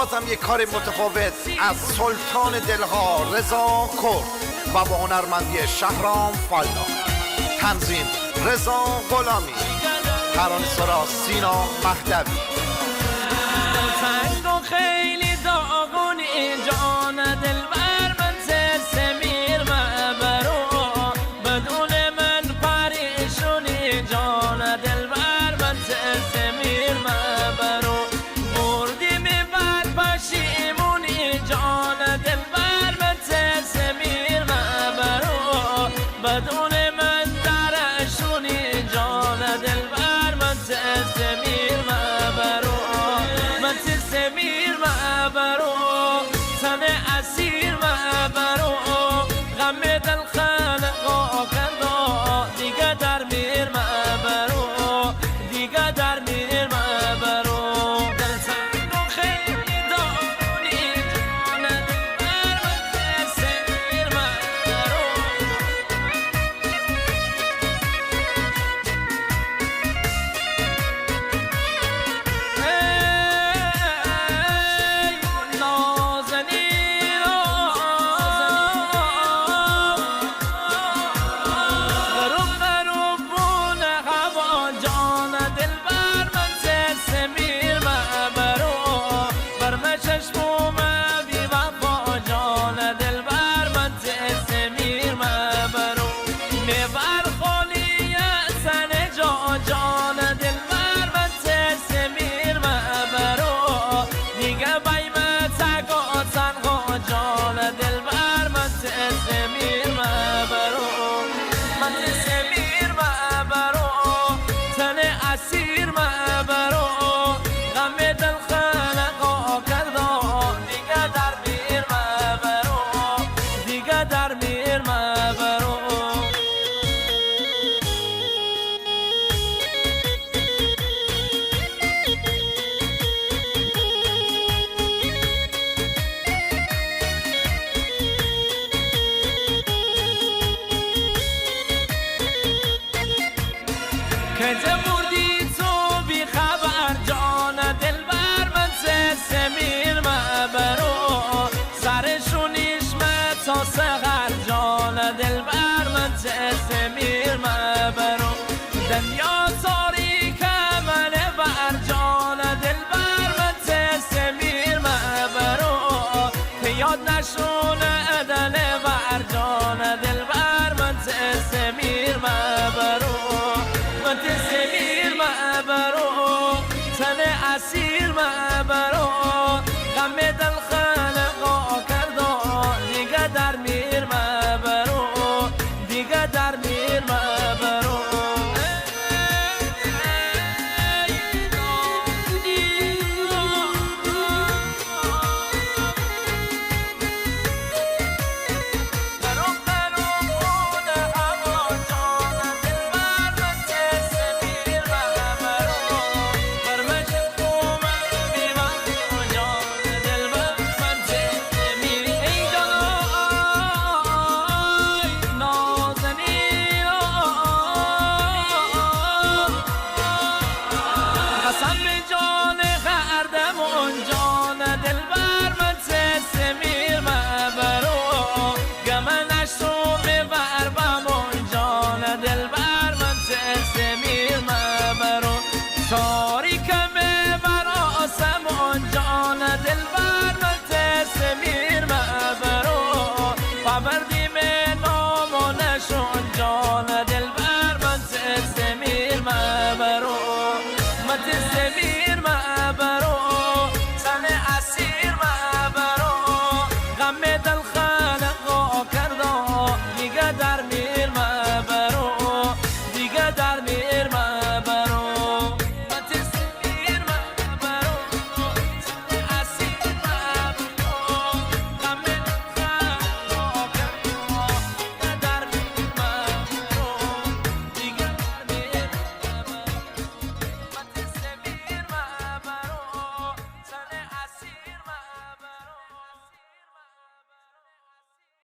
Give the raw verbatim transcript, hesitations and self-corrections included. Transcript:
بازم یک کار متفاوت از سلطان دلها رضا کرد و با هنرمندی شهرام فلاح. تنظیم رضا غلامی. ترانه‌سرا سینا مهدوی. دلتنگ و خیلی داغونی جان دلبر، منتظر میر مبرو. بدون من پریشونی جان دلبر، منتظر میر مبرو. بردی می بر پشیمونی جان دلبر، منتظر میر مبرو. بدون من درشونی جان دلبر، منتظر میر مبرو. منتظر میر مبرو، تن اسیر مبرو. غم دل خلقا کردا، دیگه در میر مبرو، دیگه در میر مبرو. دلتنگ و خیلی داغونی جان دلبر، منتظر میر مبرو. ای نازنین، غروب غروب بون هوا جان دلبر، منتظر میر مبرو. بر مه چشم و مه بی‌وفا جان دلبر، منتظر میر مبرو. می بر خالی سن جا جان دلبر، منتظر میر مبرو. دیگه بیم تکا تنها جان دلبر، منتظر میر مبرو. منتظر میر مبرو، تن اسیر مبرو. غم دل خلقا کردا، دیگه در میر مبرو، دیگه در میر مبرو. کجا بردی تو بی‌خبر جان دلبر، منتظر میر مبرو. سر شونیش مه تا سحر جان دلبر، منتظر میر مبرو. دنیا تاریک منه بر جان دلبر، منتظر میر مبرو. که یاد نشونه دل بر جان دلبر، منتظر میر مبرو. منتظر میر مبرو، تن اسیر مبرو. غم دل خلقا کردا، دیگه در میر مبرو، دیگه در میر مبرو. قسم به جان هر دمون جان دلبر، منتظر میر مبرو. گم نشو ببر بمون جان دلبر، منتظر میر مبرو. تاریک